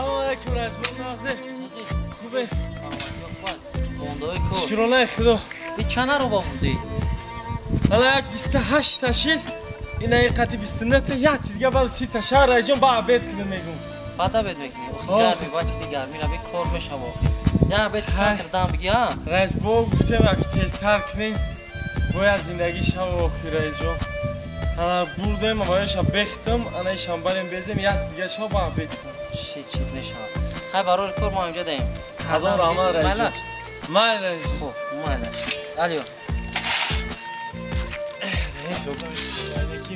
Салом алейкум раис нағзе. Хубе. Мондаи кор. Шукронаи Худо. И чанд ароба бурдӣ? Ҳала як 28 та шид. Ина ин қати 29 та, як дига бал 30 та шаҳр раисҷон ба обед кунем мегум. Баъд обед мекунӣ? Охи гарми, бачи гарми раби кор мешава охи. Я обед кантр дам биги, а? Раис бо гуфтем як тезтар кунем. Бояд зиндагӣ шава охи раисҷон. Ана бурдем, ваяша бехтам, ана ишам барем безем, як дига шава ба обед кунем. Чӣ чӣ мешава? Хай барори кор мо инҷа даем. Ҳазор раҳмат раисҷон. Майла. Хуб, майла. Алё. Раис одам ки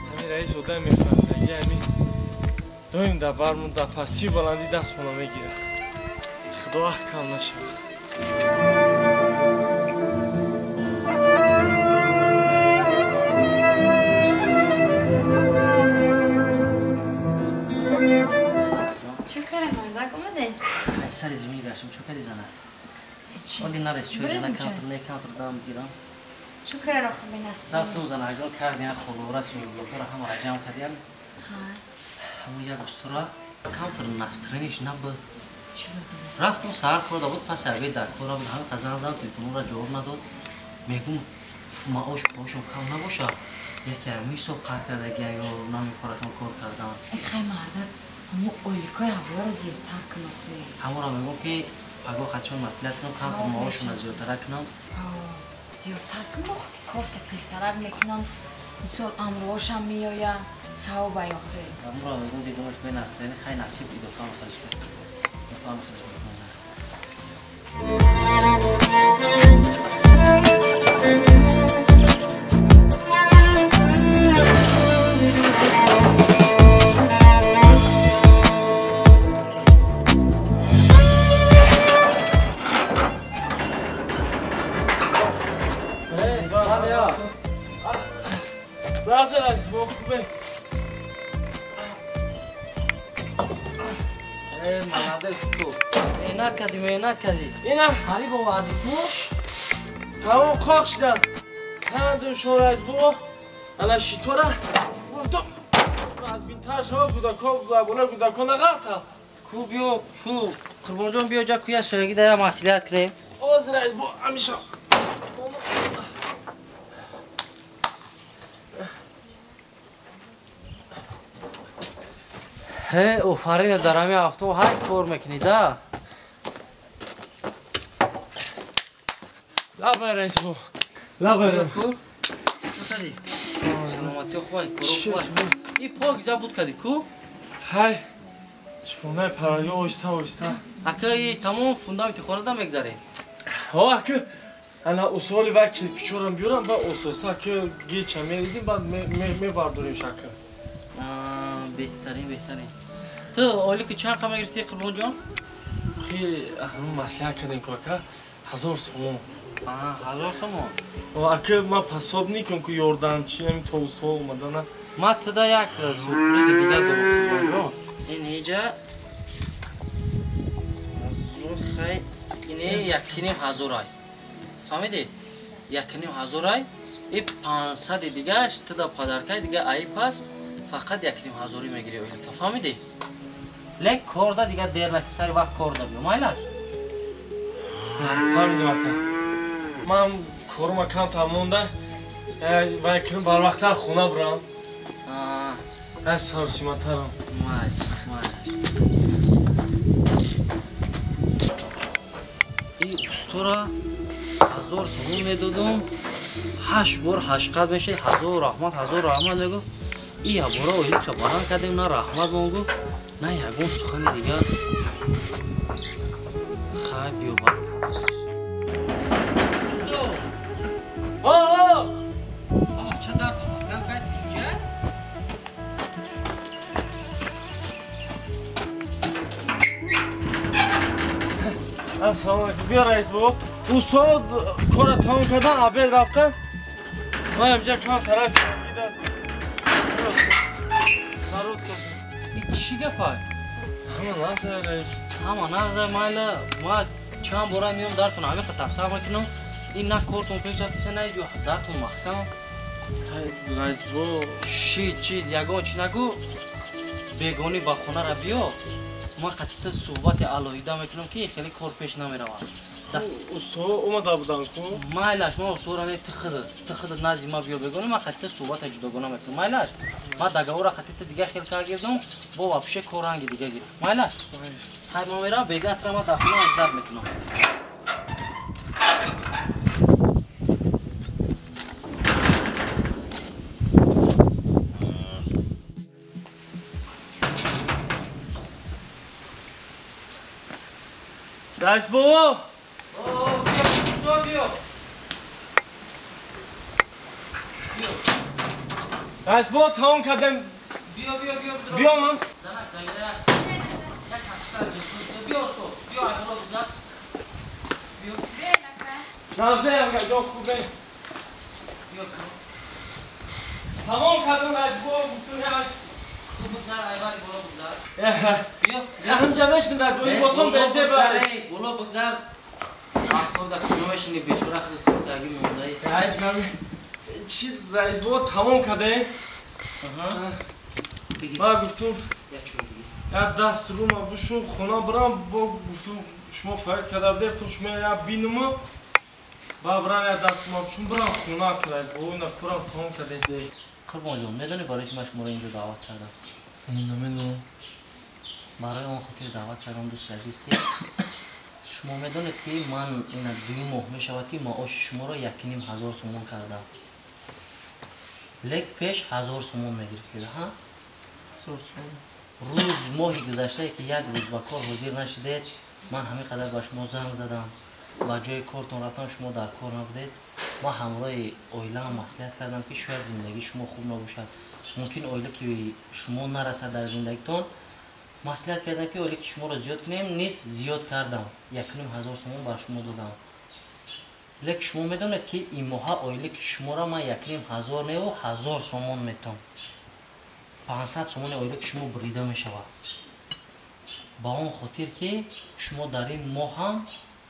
ҳамин раис одам мефаҳмидаги ҳамин доим дар бармон дар пастию баландӣ дастмона мегирад. Худо аҳкам нашавад. Чӣ кара мардак омаде? Сари зимин гаштам, чӣ кари зана? Оли нарес чой зана кантр не кантр дам гирам. Чӣ кара роху бинастри? Рафтам занаҷон кардиан холора смиблокара ҳамара ҷамъ кардиан. Ҳамон як устура камтар настроениш набуд. Рафтам саҳар кор буд, пас обед дар кора буд, ҳамин занг задам, телефонро ҷавоб надод. Мегум маош пошон кам набошад, яке ҳамин ҳисоб қар кардагия ё намефорашон кор кардан. Хай мардак, ҳамон ойликои ҳавояро зиёдтар кун охи. Ҳамонро мегум ки пагоҳ қачон маслиҳат кунам, камтар маошона зиёдтара кунам. Зиёдтар кун, корта тезтарак мекунам, мисол амроҳошам меояд, савобай охи. Ҳамонро мегум дидумаш бе настроени, хай насиб идофам хелш идофам хелш мекунам. Меҳнат кардӣ. Ина ҳариб овардӣ ку? Тамом қоқ шудам. Кандум шон раис бобо. Ана шитора гуфтам аз бинтар шава гудако болои гудако нағалта. Ку биё, ку Қурбонҷон биё ҷа куя соягӣ дая маслиҳат кунем. Оз раис бо ҳамеша. Ҳе, офарин дар ҳамин ҳафто ҳай кор мекунӣ да? Лабай раис бо. Лабай раис. Ку? Чӣ кардӣ? Саломатиё хубай, коро хубай. И пок забуд кардӣ ку? Хай. Шифонаи парваргоҳ оҳиста оҳиста. Ака и тамом фундаменти хонада мегзарем. Ҳо, ака ана усоли вай кирпичорам биёрам, ба ососа ака геча мерезим, баъд мебардорем шака. Беҳтарин, беҳтарин. Ту ойлику чанд қа мегирифтӣ Қурбонҷон? Хеле ҳамон маслиҳат кардем ку ака 1000 сомон. 1000 сомон? Ака ман пособникам ку ёрдамчи ҳамин тобустҳо омадана. Ман туда як сюрпризи дигар дорам Қурбонҷон. Ин ҳеҷа хай ине 1500 ай. Фаҳмидӣ? 1500 ай. И 500 дигаш туда падаркаи дига ай пас фақат 1500 мегирӣ ойликта. Фаҳмидӣ? Лек корда дига дер наки сари вақт корда биё. Майлаш? Фаҳмидим ака. Ман корума камтар монда, вай кунам барвақттар хона бурам. Ай сарсиматарам. Майлаш, майлаш. И устора 1000 сомон медодум, 8 бор 8 қат мешид, ҳазор раҳмат, ҳазор раҳмат мегуфт. И ябора ойликша баланд кардем, на раҳмат мон гуфт, на ягон сухани дигар. Хай биё бар. Усто! О! Ча дар маҳкам кайд ча? Ассалому алайкум. Биё раис бобо. Устод кора тамом кардан, обед рафтан. Ман инҷа кам тарак дидан. Чӣ гапа? Ҳама нағза раис. Ҳама нағза майла. Ма чанд бора меом дартон ҳамиқа тахта мекунам. Ин на кортон пеш рафтеса, на ҷо дартон маҳкам. Раис бо ши чи ягон чи нагӯ, бегонӣ ба хонара биё, ман қатита суҳбати алоҳида мекунам ки хеле кор пеш намеравад. Усто омада буданд ку? Майлаш, ман устора не, ту худат назди ман биё бегонӣ, ман қатита суҳбата ҷудогона мекунам. Майлаш, ман договора қатита дига хел кар гирдам, бо вообще кор ранги дига гирифт. Майлаш, хай, ман меравам, бега атра ман дар хона ждать мекунам. Раис бобо! Биё. Раис бобо, тамом кардем. Биё, биё, биё. Биё ман. Занак, занак, як ҳафта биё, усто, биё, айболо бизан. Биё. Нағзаям, ҷон хубе. Биё. Тамом кардем, раис бобо, гуфтум як Хуб бигзар, айвари боло бигзар. Биё. Ҳамҷа мешинем, раис бобо, босон безе баре. Боло бигзар. Вақтҳо дар куҷо мешинӣ, бешора худ куртагӣ мондаи. Ҳеҷ гап. Чи, раис бобо, тамом кардем. Ман гуфтум як даст рума бушум, хона бирам, бо гуфтум шумо фарид карда будед, гуфтум шумо як бинума, ба бирам як даст рума бушум, бирам хона, раис бобо, ина корам тамом кардем. Қурбонҷон, медонӣ барои чи ман шуморо инҷо даъват кардам? Намедонам. Барои он хотир даъват кардам, дӯсти азиз, ки шумо медонед, ки ман ина 2 моҳ мешавад, ки маоши шуморо 1500 сомон кардам, лек пеш 1000 сомон мегирифтед, ҳа? Рӯз моҳи гузаштае, ки як рӯз ба кор ҳозир нашидед, ман ҳамин қадар ба шумо занг задам, ба ҷои кортон рафтам, шумо дар кор набудед. Ман ҳамроҳи оилаам маслиҳат кардам, ки шояд зиндагии шумо хуб набошад, мумкин оила ки шумо нарасад дар зиндагитон. Маслиҳат кардам, ки оила ки шуморо зиёд кунем, низ зиёд кардам, 1500 сомон бар шумо додам. Лекин шумо медонед, ки ин моҳа оила ки шуморо ман 1500 неу 1000 сомон метам, 500 сомони оила ки шумо бурида мешавад, ба он хотир ки шумо дар ин моҳ ҳам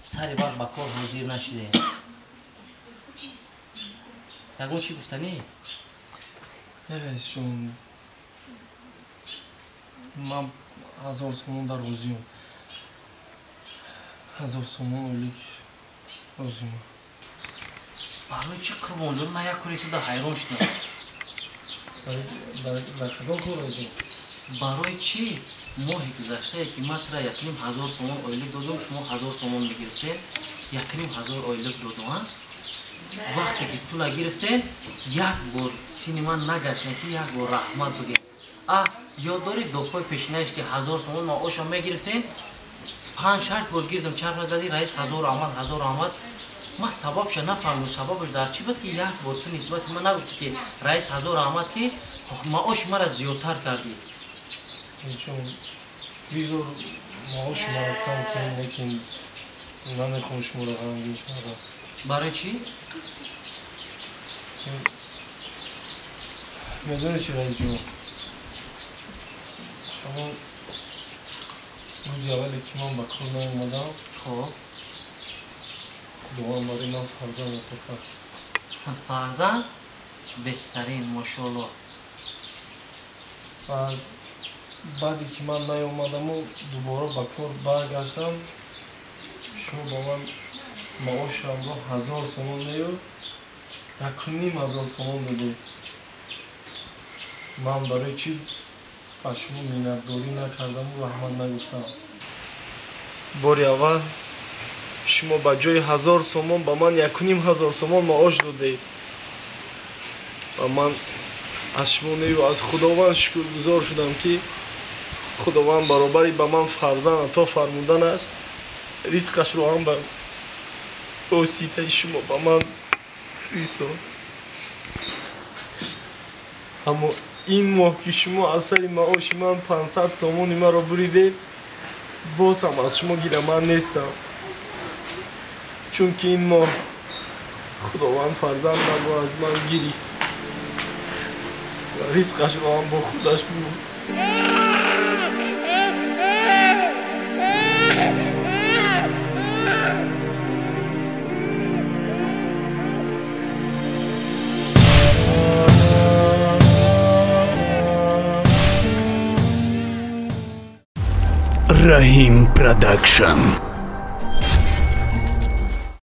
сари вақт ба кор ҳозир нашидед. Ягон чӣ гуфтанӣ? Раисҷон, ман 1000 сомон дар розиам, 1000 сомон ойлик розиам. Барои чӣ, Қурбонҷон? Ман як кори туда ҳайрон шудам. Дар кадом кор, раисҷон? Барои чӣ моҳи гузаштае, ки ман тура 1500 сомон ойлик додум, шумо 1000 сомон мегирифтед, 1500 ойлик додум, а вақте ки пула гирифтед, як бор сини ман нагаштем, ки як бор раҳмат бигем? А ёд доред дофои пешинаеш, ки 1000 сомон маошам мегирифтед, панҷ шаш бор гирдам чарх мезадӣ: «Раис, ҳазор омад, ҳазор омад». Ман сабабша нафаҳмидам, сабабаш дар чӣ буд, ки як бор ту нисбати ман нагуфтӣ, ки «Раис, ҳазор омад», ки маоши мара зиёдтар кардӣ. Раисҷон, бизор маоши маро кам кунед, лекин намехоҳам шуморо ғамгин кардам. Барои чӣ? Медонед чи, раисҷон, ҳамон рӯзи аввале, ки ман ба кор наомадам, хоб, Худованд барои ман фарзанд ато кард. Фарзанд, беҳтарин, мошоалло. Ва баъде ки ман наомадаму дубора ба кор баргаштам, шумо ба ман маошамро 1000 сомон нею 1500 сомон додед. Ман барои чӣ ба шумо миннатдорӣ накардаму раҳмат нагуфтам? Бори аввал шумо ба ҷои 1000 сомон ба ман 1500 сомон маош додед ва ман аз шумо нею аз Худованд шукргузор шудам, ки Худованд баробари ба ман фарзанд ато фармуданаш ризқашро ҳам ба воситаи шумо ба ман фиристод. Аммо ин моҳ, ки шумо аз сари маоши ман 500 сомони маро буридед, боз ҳам аз шумо гиламанд нестам, чунки ин моҳ Худованд фарзандамро аз ман гирифт ва ризқашро ҳам бо худаш бурд. Раҳим Продакшн.